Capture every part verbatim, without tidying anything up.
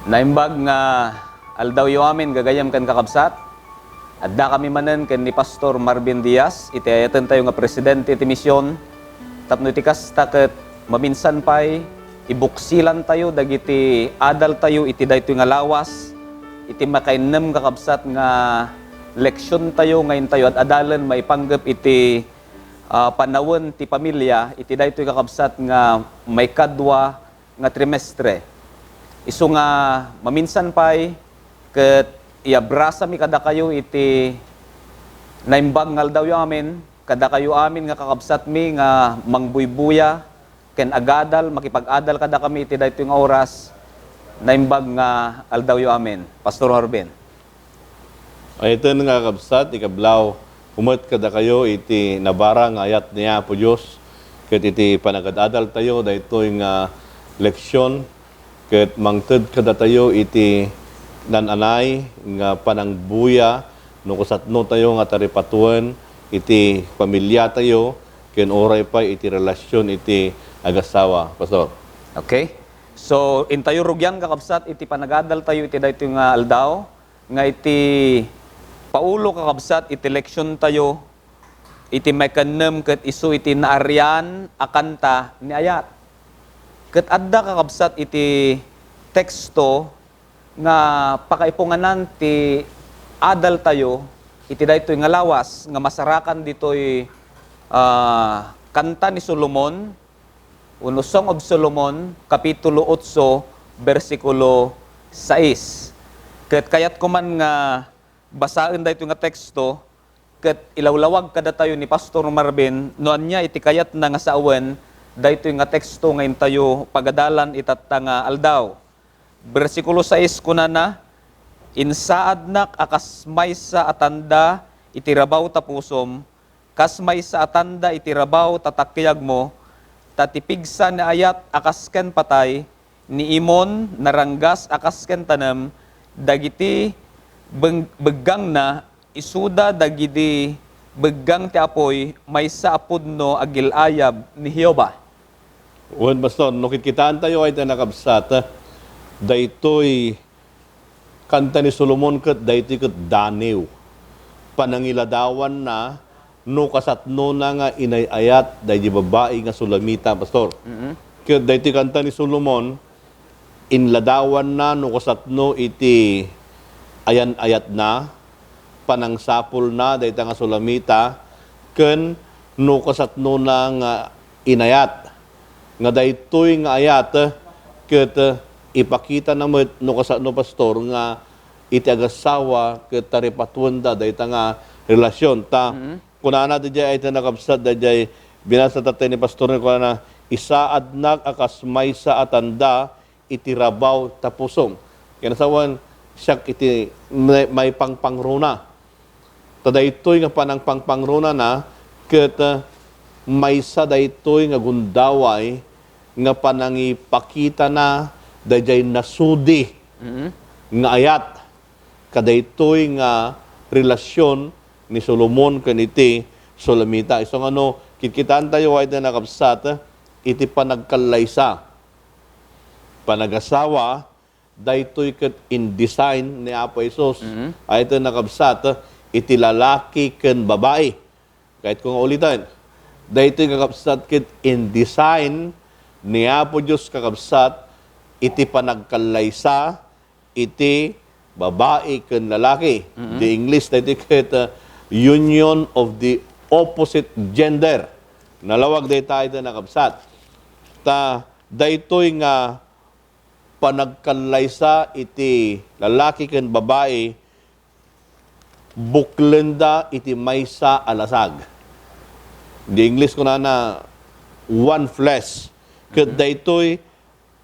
Naimbag nga aldawyo amin, gagayyem ken kakabsat. Adda kami manen ken ni Pastor Marvin Diaz, iti ayatentayo nga presidente iti mision, tapno iti kasta ket maminsan pay ibuksilantayo dagiti adaltayo iti daytoy nga lawas, iti makainnem, kakabsat, nga leksiontayo nga intayo ad-adalen maipanggep iti, ah, panawen ti pamilia iti daytoy, kakabsat, nga maikadua nga trimestre. Isu nga maminsan pay ket iabrasami kadakayo iti naimbag nga aldawyo amin, kadakayo amin nga kakabsatmi nga mangbuybuya ken agadal, makipag-adal kadakami iti daytoy nga oras, naimbag nga aldawyo amin. Pastor Marvin. Ayten nga kabsat, ikablaw, humet kadakayo iti nabara nga ayat ni Apo Dios, ket iti panagad-adaltayo daytoy nga leksion, ket mangted kadatayo iti nan-anay nga panangbuya no kasatnotayo nga taripatuen iti pamiliatayo ken uray pay iti relasion iti agasawa, Pastor. Okay. So, intayo rugian, kakabsat, iti panagadaltayo iti daytoy nga aldaw, nga iti paulo, kakabsat, iti leksiontayo, iti maikadua ket isu iti naarian a kanta ni ayat. Ket adda, kakabsat, iti teksto nga pakaipunganan ti adaltayo iti daytoy nga lawas nga masarakan ditoy, ah, Kanta ni Solomon, wenno Song of Solomon, Kapitulo otso, bersikulo sais. Ket kayatko man nga basaen daytoy nga teksto, ket ilawlawag kadatayo ni Pastor Marvin no ania iti kayatna nga sawen daytoy nga teksto nga intayo pagadalan itatta nga aldaw. Bersikulo sais, kunana, "Insaadnak a kas maysa a tanda iti rabaw ta pusom, kas maysa a tanda iti rabaw ta takiagmo, ta ti pigsa ni ayat a kas ken patay, ni imon naranggas a kas ken tanem, dagiti beng-, beggangna isuda dagidi beggang ti apuy, maysa a pudno a gil-ayab ni Jehovah." Wen, Pastor, no kitkitaentayo ay ta nakabsat, daytoy Kanta ni Solomon ket daytoy ket daniw. Panangiladawanna no kasatnona nga inay-ayat daydi babai nga Sulamita, Pastor. Mm. Ket daytoy Kanta ni Solomon, inladawanna no kasatno iti ayan-ayatna, panangsapulna dayta nga Sulamita, ken no kasatnona nga inayat. Nga daytoy nga ayat ket ipakitana met no kasano, Pastor, nga iti agassawa ket taripatuenda dayta nga relasion. Ta, mm, kunana daydiay ay ta nakabsat daydiay binasa tatta ni Pastor, ni kunana, "Isaadnak a kas maysa a tanda iti rabaw ta pusom." Kinasawan, siak iti may, maipangpangruna. Ta daytoy nga panangpangpangrunana ket, ah, maysa daytoy nga gundaway nga panangipakitana daydiay nasudi, mm, nga ayat kadaytoy nga relasion ni Solomon ken iti Sulamita. Isu nga no, kitkitaentayo ay da nakabsat iti panagkallaysa. Panagasawa, daytoy ket in-design ni Apo Jesus. Mhm. Ay ito nakabsat iti lalaki ken babai. Kayatko nga uliten. Daytoy kakabsat ket in-design ni Apo Dios, kakabsat, iti panagkallaysa iti babai ken lalaki. Mhm. The English daytoy ket, uh, union of the opposite gender. Nalawag dayta iti nakabsat. Ta daytoy nga panagkallaysa iti lalaki ken babai, buklenda iti maysa a lasag. Di English kunana, one flesh. Ket, mhm, daytoy,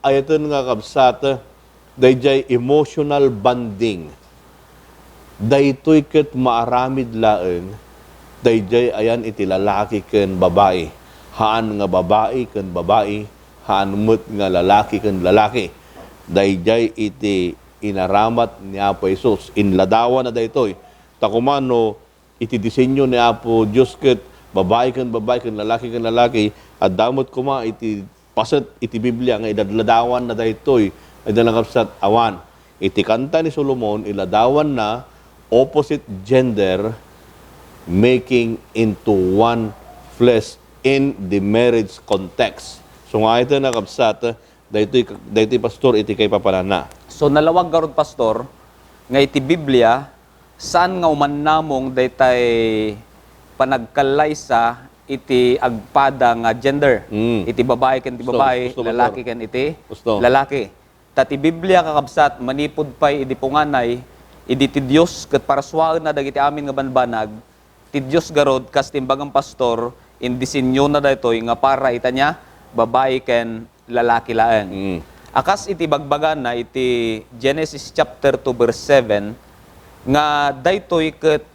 ayaten nga kabsat, daydiay emotional bonding. Daytoy ket maaramid laeng daydiay ayan iti lalaki ken babai. Haan nga babai ken babai, haan met nga lalaki ken lalaki. Daydiay iti inaramat ni Apo Jesus. Inladawanna daytoy. Ta koma no iti disenyo ni Apo Dios ket babai ken babai ken lalaki ken lalaki, adda met koma iti paset iti Biblia nga idadladawanna daytoy, adda nakabsat awan. Iti kanta ni Solomon, iladawanna opposite gender making into one flesh in the marriage context. So nga ito, nakabsat, daytoy, daytoy, pastor, iti kaipapanana. So, nalawag garud, pastor, nga iti Biblia, saan nga umannamong daytay panagkallaysa iti agpada nga gender. Mm. Iti babae ken ti Gusto, babae, gusto, pastor. Lalaki ken iti Gusto. Lalaki. Ta ti Biblia, kakabsat, manipud pay idi punganay, idi ti Dios ket parsuaenna dagiti amin nga banbanag, ti Dios garud, kas ti imbagam, pastor, indisenyona daytoy nga para ita nia, babae ken lalaki laeng. Mm. A kas iti bagbagana iti Genesis chapter two verse seven, nga daytoy ket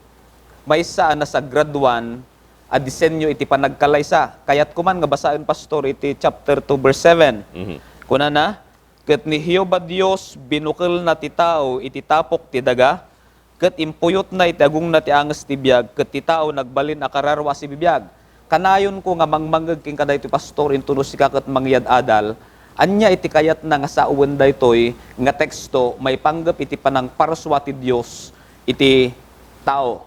maysa a nasagradoan a disenyo iti panagkallaysa. Kayatko man nga basaen, pastor, iti chapter two verse seven. Mhm. Kunana, Ket ni Jehovah Dios binukelna ti tao iti tapok ti daga, ket impuyotna iti agongna ti anges ti biag, ket ti tao nagbalin a kararua a sibibiag. Kanayonko nga mangmangngeg kenka daytoy, pastor, intono sika ket mangyad-adal. Ania iti kayatna nga sawen daytoy nga teksto maipanggep iti panangparsua ti Dios iti tao?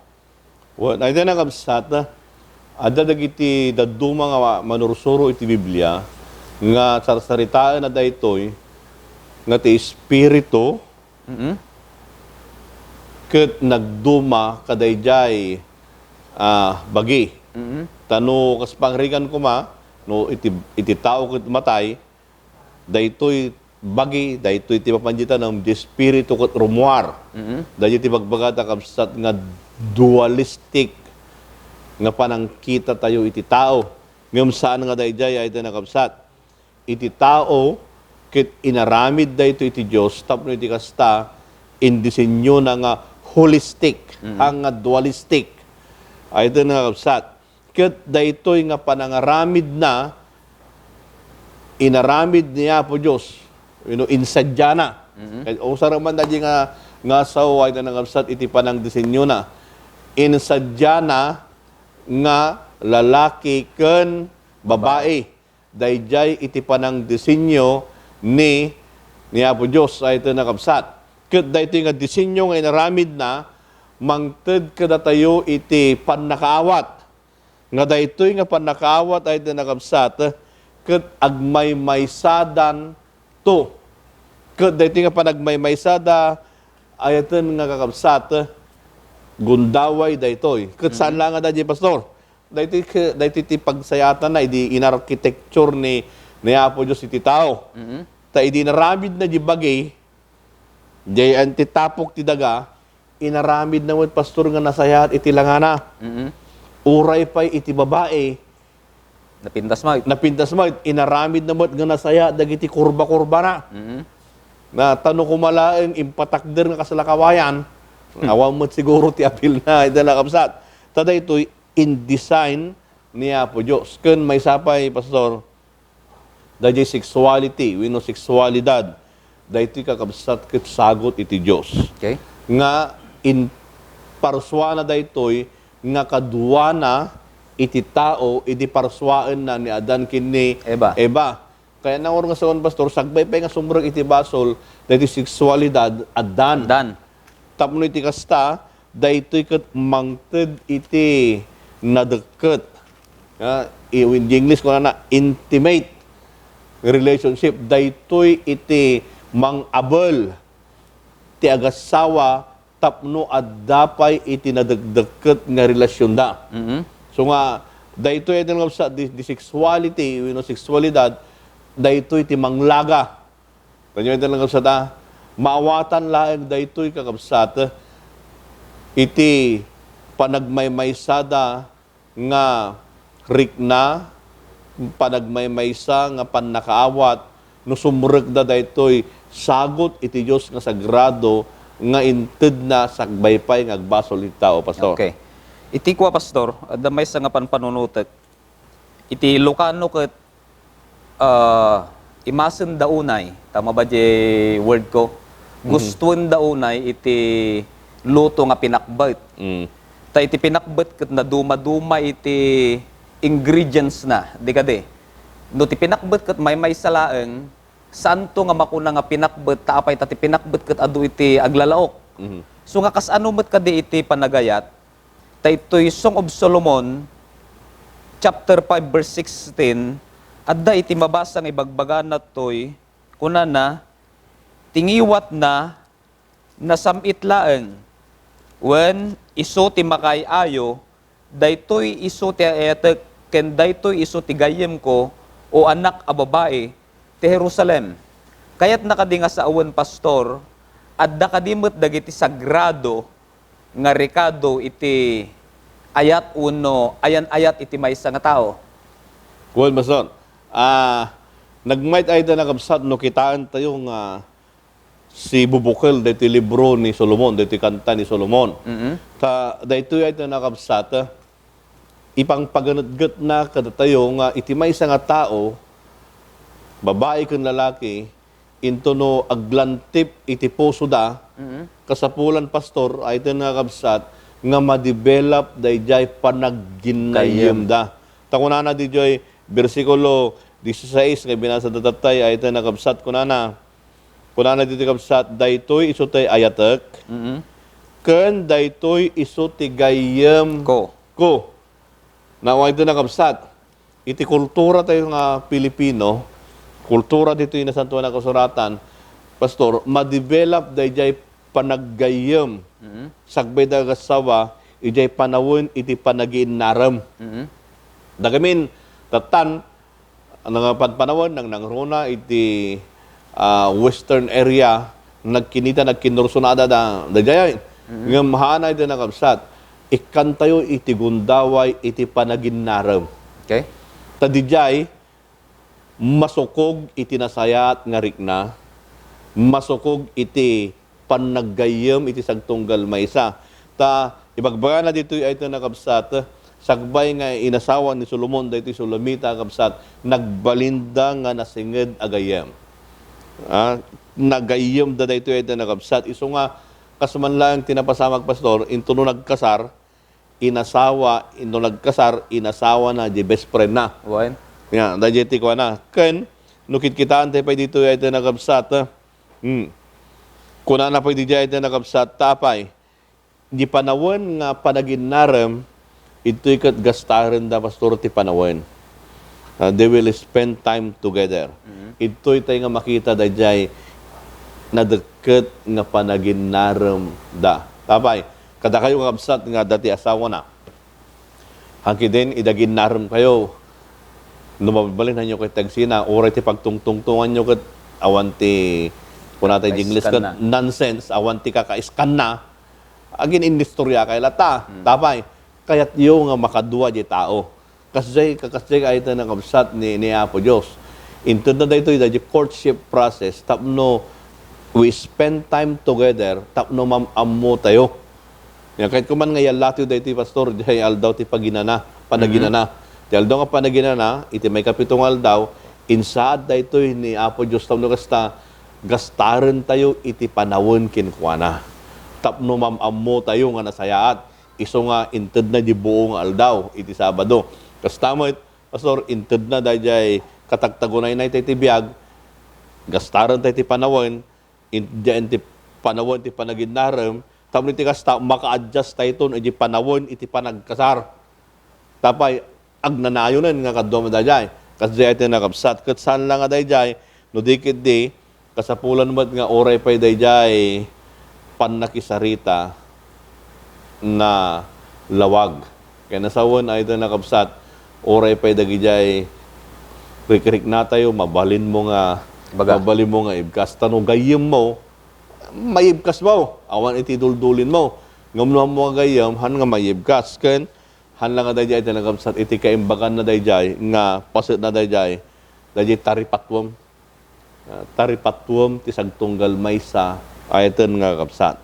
Wen, ay, nakabsat, adda dagiti dadduma nga manursuro iti Biblia nga sarsaritaenna daytoy nga ti Espiritu Mm. ket nagduma kadaydiay, ah, bagi. Mm. Ta no kas pangrigan koma, no iti, iti tao ket matay, daytoy bagi, daytoy ti mapan iti tanem, ti espiritu ket rummuar. Mm. Daydiay ti bagbagata, kabsat, nga dualistic nga panangkitatayo iti tao. Ngem saan nga daydiay, ay, nakabsat. Iti tao, ket inaramid daytoy iti Dios tapno iti kasta, indisenyona nga holistic, Mm. haan nga dualistic. Ay, nakabsat. Ket daytoy nga panangaramidna, inaramid ni Apo Dios, you know, insadiana. Mhm. Kay usar man daydiay nga, nga sao, ay, nakabsat, iti panangdisenyona. Insadiana nga lalaki ken babae. Daydiay iti panangdisenyo ni, ni Apo Dios, ay, nakabsat. Ket daytoy nga disenyo nga inaramidna, mangted kadatayo iti pannakaawat. Nga daytoy nga pannakaawat, ay, nakabsat, ket agmaymaysadanto. Ket daytoy nga panagmaymaysada, ayaten nga, kakabsat, gundaway daytoy. Ket saan Mm. la nga daydiay, pastor? Daytoy ke-, daytoy ti pagsayatanna idi inarchitecture ni, ni Apo Dios iti tao. Mm. Ta idi inaramidna di bagi, diay ti tapok ti daga, inaramidna met, pastor, nga nasayaat iti langana. Mm. Uray pay iti babae, Napintas met. Napintas met, inaramidna met nga nasayaat dagiti kurba-kurbana. Mm. Na, ta no koma laeng impatakder nga kasla kawayan, Hmm. awan met siguro ti apilna, iti, nakabsat. Ta daytoy in design ni Apo Dios. Ken maysa pay, pastor, daydiay sexuality wenno sexualidad, daytoy, kakabsat, ket sagut iti Dios. Okay. Nga in-, parsuana daytoy nga kaduana iti tao idi parsuaenna ni Adan ken ni Eva. Eva. Kaya nangur nga sawen, pastor, sagbay pay nga sumrek iti basol, daytoy sexualidad, addan. Addan. Tapno iti kasta, daytoy ket mangted iti nadekket. Ah, i-, in English, kunana, intimate relationship. Daytoy iti mangabel ti agassawa tapno adda pay iti nadekdekket nga relasionda. Mm-hmm. So nga, daytoy iti nga sa di, di sexuality, wenno sexualidad, daytoy ti manglaga. Kanya iti nga sa ta, maawatan laeng daytoy, kakabsat, iti panagmaymaysada nga rikna, panagmaymaysa nga pannakaawat, no sumrekda daytoy sagut iti Dios nga sagrado nga intedna sagbay pay nga agbasol iti tao, Pastor. Okay. Iti kua, Pastor, adda maysa nga panpanunotek. Iti Lucano ket ah, imasenda unay, tama ba di word ko? Mhm. Gustoenda unay iti luto nga pinakbet. Mm. Ta iti pinakbet ket naduma-duma iti ingredients na, di kadi? No ti pinakbet ket maymaysa laeng, saanto nga makuna nga pinakbet, ta apay ta ti pinakbet ket adu iti aglalaok. Mhm. So nga kasano met kadi iti panagayat, ta itoy Song of Solomon, chapter five, verse sixteen, adda iti mabasa nga ibagbagana toy, kunana, "Ti ngiwatna nasam-it laeng, wen isu ti makaay-ayo, daytoy isu ti ayatek, ken daytoy isu ti gayyemko, O anak a babai ti Jerusalem." Kayatna kadi nga sawen, Pastor, adda kadi met dagiti sagrado nga rekado iti ayat wenno ayan-ayat iti maysa nga tao? Wen, Pastor. Ah, nagmayat ay da nakabsat no kitaentayo nga sibubukel daytoy libro ni Solomon, daytoy kanta ni Solomon. Mm. Ta daytoy ay da nakabsat, ipangpaganetgetna kadatayo nga iti maysa nga tao, babai ken lalaki, intono aglantip iti pusoda, Mm. kasapulan, Pastor, ay da nakabsat, nga ma-develop dayjay panagginayyemda. Ta kunana didiay bersikulo dieciséis nga binasa da tattay, ay da nakabsat, kunana, Kunana ditoy kabsat, "Daytoy isu ti ayatek, Mm. ken daytoy isu ti gayyem Ko. ko." Now, ito na kabsat, iti kultura tayo nga Pilipino, kultura ditoy Nasantoan a Kasuratan, Pastor, ma-develop dayjay panaggayyem, Mm. sakbay da agassawa, idiay panawen iti panagiinnarem. Mm. Dagamin, tattan, Ano nga panpanawen, nang nangruna iti, ah, western area, nagkinita, nagkinursunada da, daydiay. Mhm. Ngem haanay da nakabsat, ikkantayo iti gundaway iti panaginnarem. Okay. Ta didiay, masukog iti nasayaat nga rikna, masukog iti pannaggayyem iti sagtunggal maysa. Ta ibagbagana ditoy ay ita nakabsat, sakbay nga inasawa ni Solomon daytoy Sulamita a kabsat, nagbalinda nga nasinged a gayyem. Ah, nagayyemda daytoy ay ita nakabsat. Isu nga, kas man laeng ti napasamak, Pastor, intono nagkasar, inasawa, inno nagkasar, inasawa na, di best friend na. Wen. Ya, dayjay ti kuana. Ken, no kitkitaen tayo pay ditoy ay ita nakabsat, Hmm. Kunana pay didiay ti nakabsat, ta apay, di panawen nga panaginnarem, ditoy ket gastaren da, Pastor, ti panawen. Ah, they will spend time together. Mhm. Ditoy tayo nga makita daydiay nadekket nga panaginnarem da. Ta apay, kadakayo nga kabsat nga adda ti asawana. Hakiden, idaginnarem kayo. No mabalbalin, hanyo ket tagsina, uray ti pagtungtungtunganyo ket awan ti, kuna tayo di English ket, Kakaiskanna. nonsense, awan ti kakaiskanna, agin-inistorya kay latta. Hmm. Tapay, kayatyo nga makadua di tao. Kasjay, kakasjay ay ita nakabsat ni, ni Apo Dios. Intedna daytoy, dayjay courtship process, tapno we spend time together, tapno mam-ammo tayo. Nya, ket kuman nga yallatiw daytoy, Pastor, diay aldaw ti paginana, panaginana. Mhm. Ti aldaw nga panaginana, iti maikapito nga aldaw, insaad daytoy ni Apo Dios tapno kasta, gastaren tayo iti panawen kenkuana. Tapno mam-ammo tayo nga nasayaat, isu nga intedna di buo nga aldaw, iti Sabado. Kasta met, Pastor, intedna daydiay katagtagunayna iti biag, gastaren tayo ti panawen, in-, diay ti panawen ti panaginnarem, tapno iti kasta, maka-adjust tayton iti panawen iti panagkasar. Tapay, agnanayonen nga kaduam daydiay. Kasdiay ti nakabsat, ket saan la nga daydiay, no di ketdi, kasapulan met nga uray pay daydiay pannakisarita nalawag. Kay nasawen ay ita nakabsat, uray pay dagidiay rikriknatayo, mabalinmo nga, Baga. mabalinmo nga ibkas. Ta no gayyemmo, maibkasmo. Awan iti duldulinmo. Ngem no ammo nga gayyem, han nga maibkas. Ken, han la nga daydiay ita nakabsat, iti kaimbaganna daydiay, nga pasetna daydiay, daydiay taripatuem. Ah, taripatuem ti sagtunggal maysa, ay ita nga kabsat.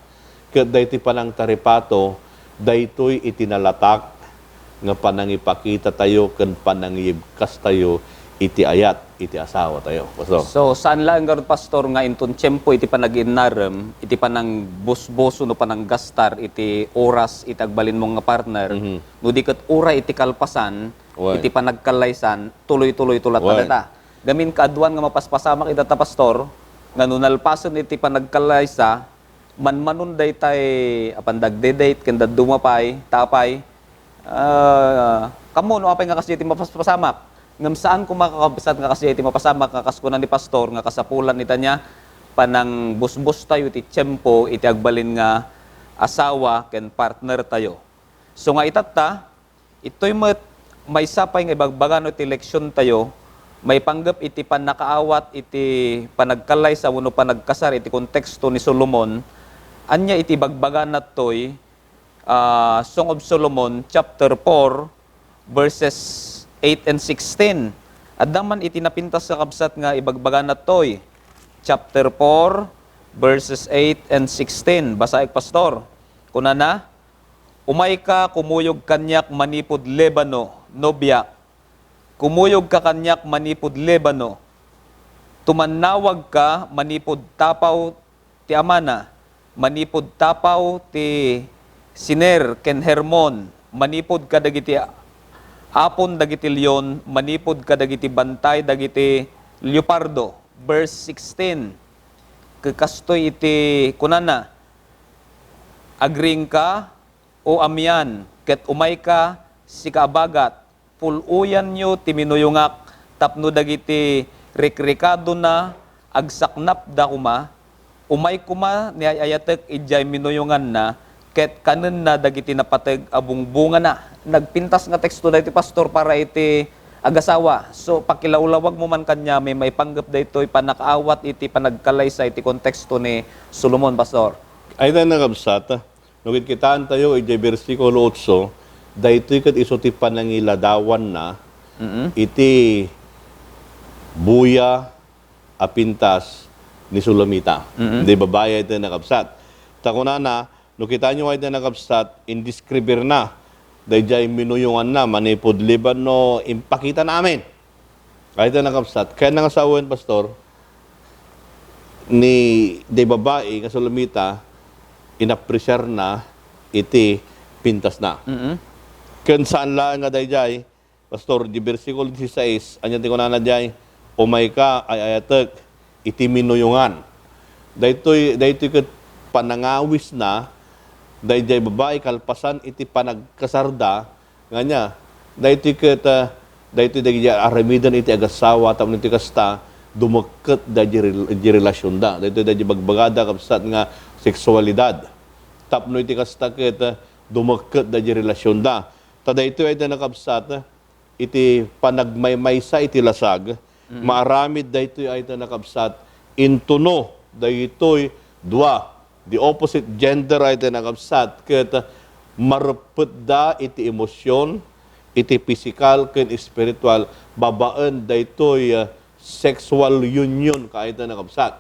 Ket daytoy panangtaripato, daytoy iti nalatak nga panangipakitatayo ken panangibkastayo iti ayat iti asawatayo. Pastor. So, saan laeng ngarud, Pastor, nga inton tiempo iti panagiinnarem, iti panangbusbos no pananggastar iti oras iti agbalinmo nga partner, Mhm. no di ket uray iti kalpasan, Wen. iti panagkallaysan, tuloy-tuloy to latta Wen. dayta. Gamin kaaduan nga mapaspasamak ita ta, Pastor, nga no nalpasen iti panagkallaysa, manmanon daytay apan dagdedate ken dadduma pay, ta apay, ah, kammo no apay nga kasdiay ti mapaspasamak. Ngem saan koma kakabsat nga kasdiay ti mapasamak nga kas kuna ni Pastor nga kasapulan ita nia panangbusbos tayo iti tiempo iti agbalin nga asawa ken partner tayo. So nga itatta, itoy met maysa pay nga ibagbagano ti leksion tayo, maipanggep iti pannakaawat iti panagkallaysa wenno panagkasar iti konteksto ni Solomon. Ania iti ibagbagana toy, ah, Song of Solomon, chapter four, verses eight and sixteen. Adda man iti napintas kakabsat nga ibagbagana toy, chapter four, verses eight and sixteen. Basaek, Pastor. Kunana, "Umayka, kumuyog kaniak manipud Lebano, nobiak. Kumuyogka kaniak manipud Lebano. Tumannawagka manipud tapaw ti amana, manipud tapaw ti Siner ken Hermon, manipud kadagiti apon dagiti leon, manipud kadagiti bantay dagiti leopardo." Verse sixteen. Ket kastoy iti kunana, "Agriingka, O Amian, ket umayka, sika a bagat, pul-oyanyo ti minuyongak tapno dagiti rikrikadona agsaknapda koma. Umay koma ni ay-ayatek idiay minuyonganna, ket kanenna dagiti napateg a bungbungana." Nagpintas nga teksto daytoy, Pastor, para iti agasawa. So, pakilawlawagmo man kaniami, maipanggep daytoy pannakaawat iti panagkallaysa iti konteksto ni Solomon, Pastor. Ay, tayo nakabsat. No kitkitaentayo idiay bersikulo otso, daytoy ket isu ti panangiladawanna Mm-mm. iti buya a pintas ni Sulamita. Mm-mm. Di babae iti nakabsat. Ta kunana, no kitaenyo ay iti nakabsat, indeskribirna daydiay minuyonganna manipud Libano, impakitana amin. Ay iti nakabsat. Kaya nga sawen, Pastor, ni, di babae nga Sulamita, inapresiarna iti pintasna. Mm-mm. Ken saan laeng nga daydiay, Pastor, di bersikulo dieciséis, ania ti kunana diay, "Umayka, ay-ayatek iti minuyongan." Daytoy, daytoy ket panangawisna, daydiay babae kalpasan iti panagkasarda, nga ania, daytoy ket, ah, daytoy dagiti aramiden iti agasawa, tapno iti kasta, dumekket daydi rel-, di relasionda. Daytoy daydi bagbagada, kabsat, nga seksualidad. Tapno iti kasta ket, ah, dumekket daydi relasionda. Ta daytoy ay da nakabsat, iti panagmaymaysa iti lasag, Mm. maaramid daytoy ay da nakabsat, intono daytoy dua, the opposite gender ay da nakabsat, ket mareppetda iti emosyon, iti pisikal ken espiritual, babaen daytoy, ah, sexual union ka ay da nakabsat.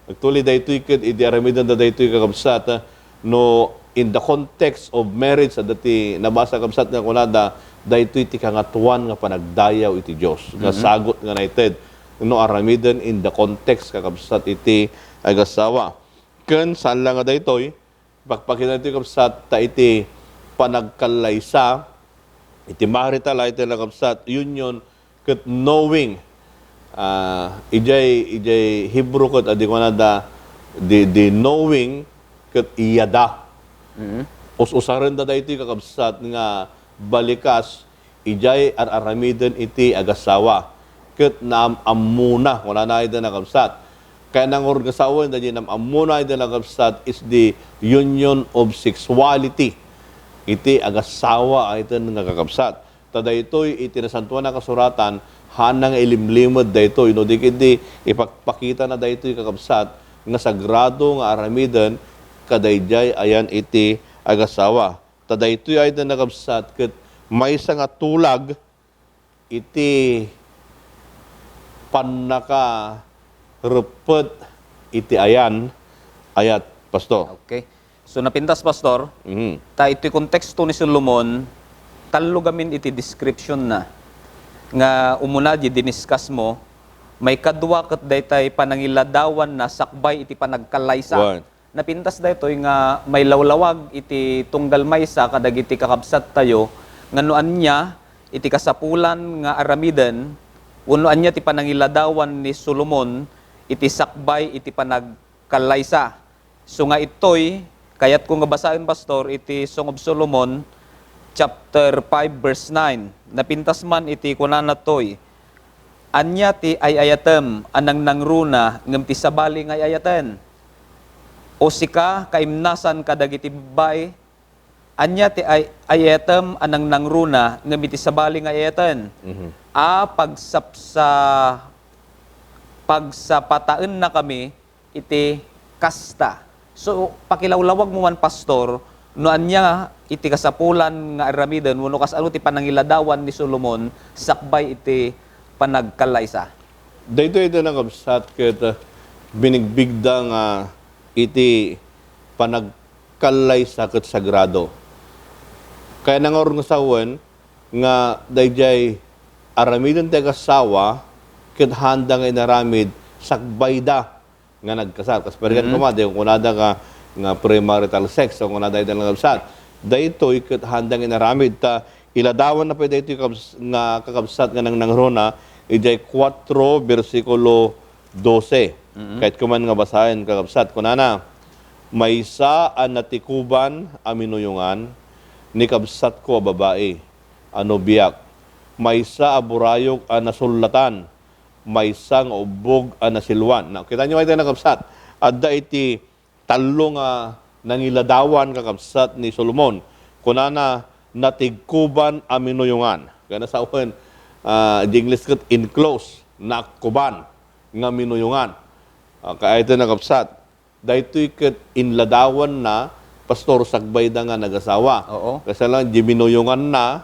Actually, daytoy ket idi aramidenda daytoy, kakabsat, ah, no in the context of marriage, adda ti nabasa, kabsat, nga kunada, daytoy ti kangatoan nga panagdayaw iti Dios, nga Mhm. sagut nga naited no aramiden in the context, kakabsat, iti agasawa. Ken saan la nga daytoy, pakpakita iti kabsat ta iti panagkallaysa, iti marital ay iti nakabsat, union, ket knowing. Ah, ijay, ijay Hebrew ket adi kunada, di, di knowing ket iyada. Mm. Us-usarenda daytoy kakabsat nga balikas, ijay ar-aramiden iti agasawa, ket naam-ammona, kunana ida nakabsat. Kaya nangur nga sawen, daydi naam-ammona ida nakabsat is the union of sexuality iti agasawa ay iten nga kakabsat. Ta daytoy iti Nasantoan a Kasuratan, haanna nga ilimlimed daytoy, no di ket di ipakpakitana daytoy kakabsat nga sagrado nga aramiden kadaydiay ayan iti agasawa. Ta daytoy ay da nakabsat ket maysa nga tulag iti pannakareppet iti ayan, ayat, Pastor. Okay. So, napintas, Pastor, Mhm. ta iti konteksto ni Solomon, tallo gamin iti description na nga umuna di diniscuss mo, maikadua ket daytay panangiladawan na sakbay iti panagkallaysa. Right. Napintas daytoy nga mailawlawag iti tunggal maysa kadagiti kakabsattayo nga no ania iti kasapulan nga aramiden, wenno ania ti panangiladawan ni Solomon iti sakbay iti panagkallaysa. So nga ittoy, kayatko nga basaen, Pastor, iti Song of Solomon, chapter five, verse nine. Napintas man iti kunana toy, "Ania ti ay-ayatem a nangnangruna ngem ti sabali nga ay-ayaten? O sika, kaimnasan kadagiti babbai, ania ti ay-, ay-ayatem a nangnangruna ngem iti sabali nga ay-ayaten?" Mhm. A pagsapsa-, pagsapataennakami iti kasta. So, pakilawlawag mo man, Pastor, no ania iti kasapulan nga aramiden wenno kasano ti panangiladawan ni Solomon sakbay iti panagkallaysa. Daytoy iti nakabsat ket, ah, binigbigda nga iti panagkallaysa ket sagrado. Kayatna nga urong sawen nga daydiay aramiden ti agassawa ket haanda nga inaramid sakbayda nga nagkasar. Kas parigan Mhm. koma, di kunada nga, nga premarital sex, o kunada iti nagkabsat. Daytoy ket haanda nga inaramid, ta iladawan na pay daytoy kabs-, nga kakabsat nga nangnangruna, idiay kuatro, bersikulo dose. Mhm. Kayatko man nga basaen, kakabsat, kunana, "Maysa a natikuban a minuyongan ni kabsatko a babai a no biak. Maysa a burayok a nasullatan, maysa nga ubbog a nasiluan." Na, kitaenyo, ay, tayo, nakabsat. Adda iti tallo nga nangiladawan, kakabsat, ni Solomon. Kunana, "Natikkuban a minuyongan." Kaya nasawen, ah, di English ket enclosed, naakkuban nga minuyongan. Ah, kaya ito, nakabsat. Daytoy ket inladawanna, Pastor, sakbayda nga nagasawa. Oo. Kasla, di minuyonganna,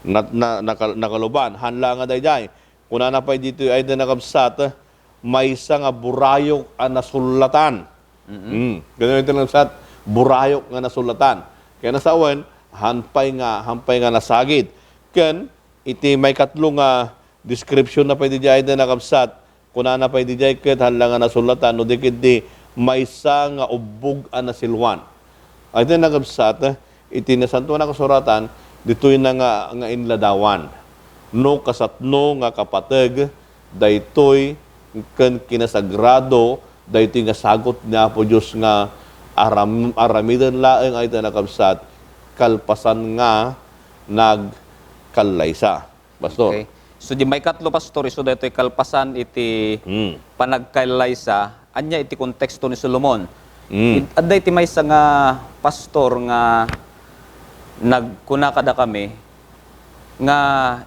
na, na, naka-, nakaluban. Haan la nga daydiay. Kunana pay ditoy, ay, da nakabsat, maysa nga burayok a nasullatan. Mm-mm. Mm. Ganun iti nakabsat, burayok nga nasullatan. Kaya nasawen, haan pay nga, haan pay nga nasagid. Ken, iti maikatlo nga description na pay daydiay, ay, da nakabsat, kunana pay daydiay ket haan la nga nasullatan, no di ket di maysa nga ubbog a nasiluan. Ay, iti nakabsat, iti Nasantoan a Kasuratan, ditoy na nga, nga inladawan. No kasatno nga kapateg, daytoy ken kinasagrado, daytoy nga sagut ni Apo Dios nga aram-, aramiden laeng, ay, iti nakabsat, kalpasan nga nagkallaysa. Pastor. Okay. So, di maikatlo, Pastor, isu daytoy kalpasan iti Hmm. panagkallaysa. Ania iti konteksto ni Solomon? Hmm. Id-, adda iti maysa nga pastor nga nagkuna kadakami nga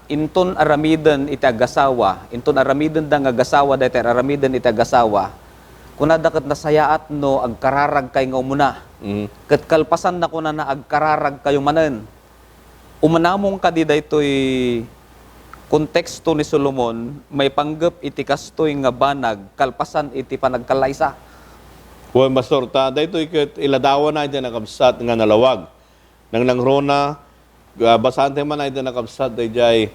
inton aramiden iti agasawa, inton aramidenda nga agasawa, daytoy aramiden iti agasawa, kunada ket nasayaat no agkararagkay nga umuna. Hmm. Ket kalpasanna, kunana, agkararagkayo manen. Umanamong kadi daytoy konteksto ni Solomon maipanggep iti kastoy nga banag kalpasan iti panagkallaysa? Wen, Pastor, ta daytoy ket iladawanna iti nakabsat nga nalawag. Nangnangruna, ah, basaantayo man iti nakabsat daydiay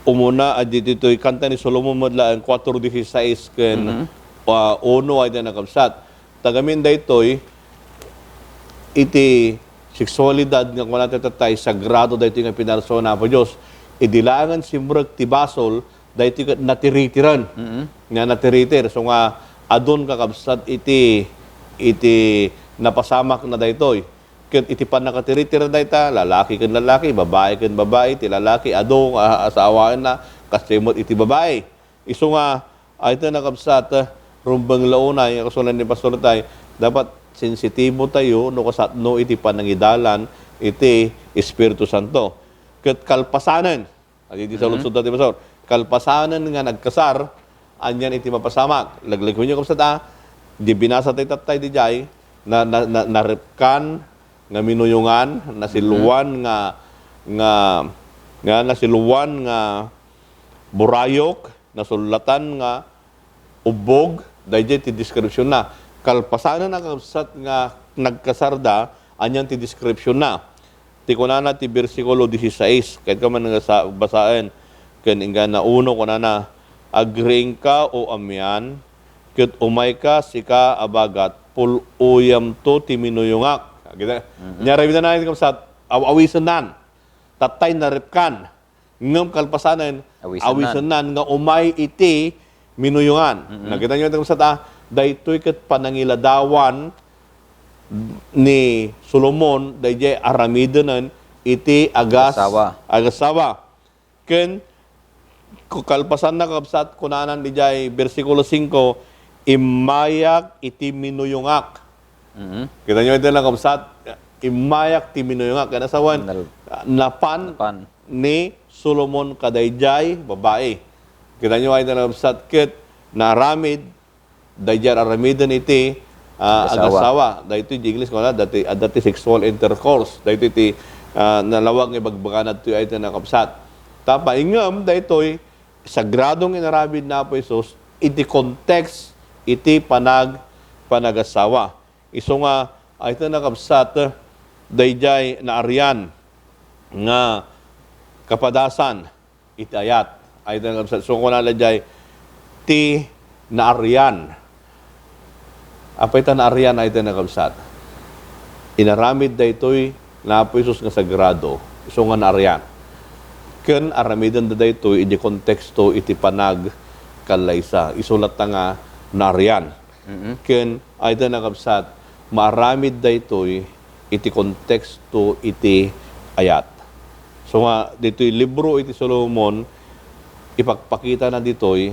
umuna, a, ditoy Kanta ni Solomon met laeng, kuatro dieciséis ken, Mhm. ah, uno, iti nakabsat. Ta gamin daytoy, iti seksualidad nga kunana ti tattay, sagrado daytoy nga pinarsua ni Apo Dios. Idi laengen simrek ti basol, daytoy ket natiritiren. Mm-mm. Nga natiritir. So nga, adun, kakabsat, iti, iti napasamak na daytoy. Ket iti pannakatiritiren dayta, lalaki ken lalaki, babai ken babai, ti lalaki, adu nga asawaenna, kastoy met iti babai. Isu nga, ay, ita nakabsat, rumbeng la unay, nga kastoy ni Pastor Tay, dapat sensitibo tayo no kasatno iti panangidalan iti Espiritu Santo. Ket kalpasanen, adi, di sa Mhm. ludsod ti Pastor, kalpasanen nga nagkasar, anian iti mapasamak? Laglagipenyo, kabsat, a, di binasa ti tattay, di jay, na, na, na, narepkan nga minuyongan, nasiluan Mhm. nga, nga, nga nasiluan nga burayok, nasullatan nga ubbog, daydiay ti description na. Kalpasanen a kabsat nga nagkasarda, anian ti description na. Ti kunana ti bersikulo dieciséis, kayatko man nga sa-, basaen, ken inggana uno, kunana, "Agriingka, O amian, ket umayka, sika a bagat, pul-oyamto ti minuyongak." Kita? Mhm. Nia, aramidena ti kabsat, aw-, awisennan. Tattay narepkan. Ngem kalpasanen, awisennan, awisennan nga umay iti minuyongan. Mm-mm. Nakita nyo iti kabsat, ah, daytoy ket panangiladawan ni Solomon, dayjay aramidenen iti agas-, agasawa. Agasawa. Ken ku-, kalpasanna, kabsat, kunanan dijay bersikulo singko, "Immayak iti minuyongak." Mhm. Kita nyo iti na, kabsat, "Immayak ti minuyongak." Kaya nasawan, nal-, napan, napan ni Solomon kadayjay babai. Kita nyo iti na, kabsat, ket naaramid dayjay aramiden iti, ah, agasawa. Agasawa. Daytoy di English, kuna, dati, ah, dati sexual intercourse. Daytoy ti, ah, nalawag nga ibagbagana ditoy ay ti nakabsat. Tapay ngem daytoy sagradong inaramid ni Apo Jesus iti context iti panag-, panagasawa. Isu nga, ay ti nakabsat, dayjay naarian nga kapadasan iti ayat. Ay, iti nakabsat. So, kuna la jay, ti naarian. Apay ta naarian, ay, iti nakabsat. Inaramid daytoy ni Apo Jesus nga sagrado. Isu nga naarian. Ken aramiden da daytoy iti konteksto iti panagkallaysa. Isu latta nga naarian. Mm-mm. Ken, ay, iti nakabsat, maaramid daytoy iti konteksto iti ayat. So nga, ditoy libro iti Solomon, ipakpakitana ditoy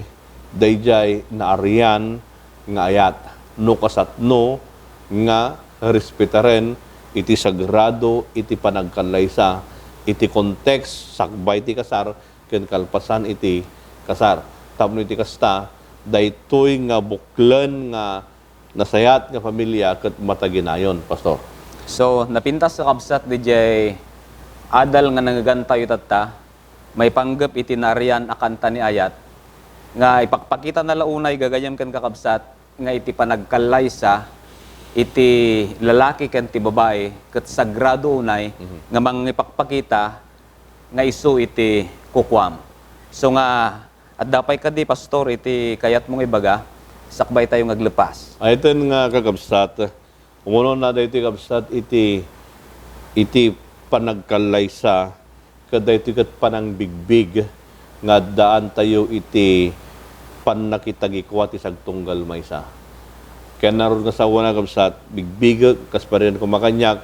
dayjay naarian nga ayat. No kasatno nga respetaren iti sagrado iti panagkallaysa, iti context sakbay ti kasar ken kalpasan iti kasar. Tapno iti kasta, daytoy nga buklen nga nasayaat nga familia ket mataginayon, Pastor. So, napintas, kakabsat, dijay adal nga nangngegantayo tatta, maipanggep iti naarian a kanta ni ayat, nga ipakpakitana la unay gagayyem ken kakabsat nga iti panagkallaysa iti lalaki ken ti babai ket sagrado unay, mhm, nga mangipakpakita nga isu iti kukuam. So nga, adda pay kadi, Pastor, iti kayatmo nga ibaga, sakbay tayo nga aglepas. Ay, iten nga kakabsat, umunona daytoy, kabsat, iti, iti panagkallaysa, ket daytoy ket panangbigbig nga addaan tayo iti pannakitagikua ti sagtunggal maysa. Ken narud nga sawana, kabsat, bigbigek, kas parian koma kaniak,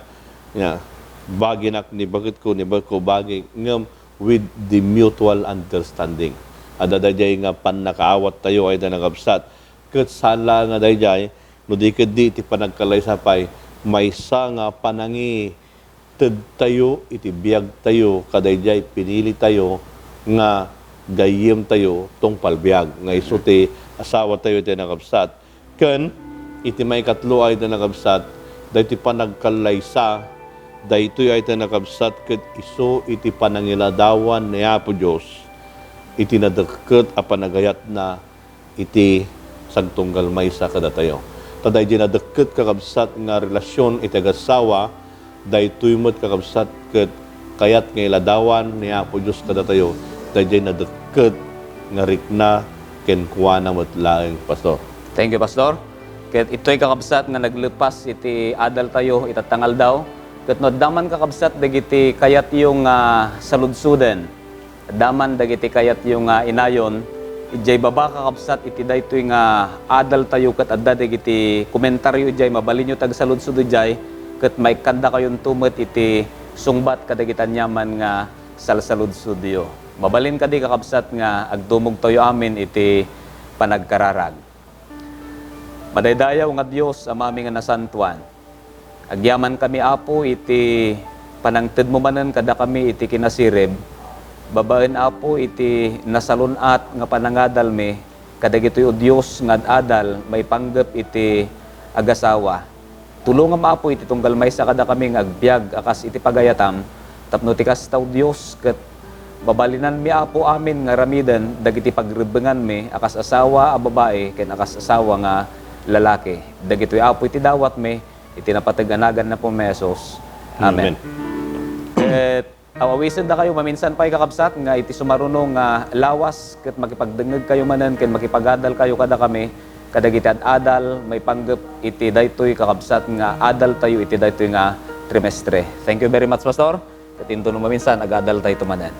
nya, baginak ni baketko, ni baketko bagi, ngem with the mutual understanding. Adda dayjay nga pannakaawattayo, ay da nakabsat. Ket saan laeng nga dayjay, no di ketdi iti panagkallaysa pay, maysa nga panangitedtayo iti biagtayo kadayjay pinilitayo nga gayyemtayo tungpal biag, nga isu ti asawatayo iti nakabsat. Ken iti maikatlo ay da nakabsat, daytoy panagkallaysa, daytoy ay da nakabsat ket isu iti panangiladawan ni Apo Dios iti nadekket a panagayatna iti sagtunggal maysa kadatayo. Ta daydi nadekket, kakabsat, nga relasyon iti agassawa, daytoy met, kakabsat, ket kayat nga iladawan ni Apo Dios kadatayo, daydiay nadekket nga rikna kenkuana met laeng, Pastor. Thank you, Pastor. Ket itoy, kakabsat, nga naglepas iti adaltayo ita nga aldaw. Ket no adda man, kakabsat, dagiti kayatyo nga saludsoden, adda man dagiti kayatyo nga inayon, idiay baba, kakabsat, iti daytoy nga adaltayo ket adda dagiti komentario idiay, mabalinyo ti agsaludsod idiay, ket maikkandakayonto met iti sungbat kadagiti aniaman nga salsaludsodyo. Mabalin kadi, kakabsat, nga agdumogtayo amin iti panagkararag. Madaydayaw nga Dios, Amami nga nasantoan, agyamankami, Apo, iti panangtedmo manen kadakami iti kinasirib, babaen, Apo, iti nasalun-at nga panangadalmi kadagitoy, O Dios, nga ad-adal maipanggep iti agasawa. Tulongam, Apo, iti tunggal maysa kadakami nga agbiag a kas iti pagayatam, tapno ti kasta, O Dios, ket mabalinanmi, Apo, amin nga aramiden dagiti pagrebbenganmi a kas asawa a babai ken a kas asawa nga lalaki. Dagitoy, Apo, iti dawatmi iti napateg a nagan ni Apomi a Jesus. Amen. Amen. Ket aw-awisendakayo maminsan pay, kakabsat, nga iti sumaruno nga lawas ket makipagdengngegkayo manen ken makipagadalkayo kadakami kadagiti ad-adal maipanggep iti daytoy, kakabsat, nga adaltayo iti daytoy nga trimestre. Thank you very much, Pastor. Ket intono maminsan, agadaltayto manen.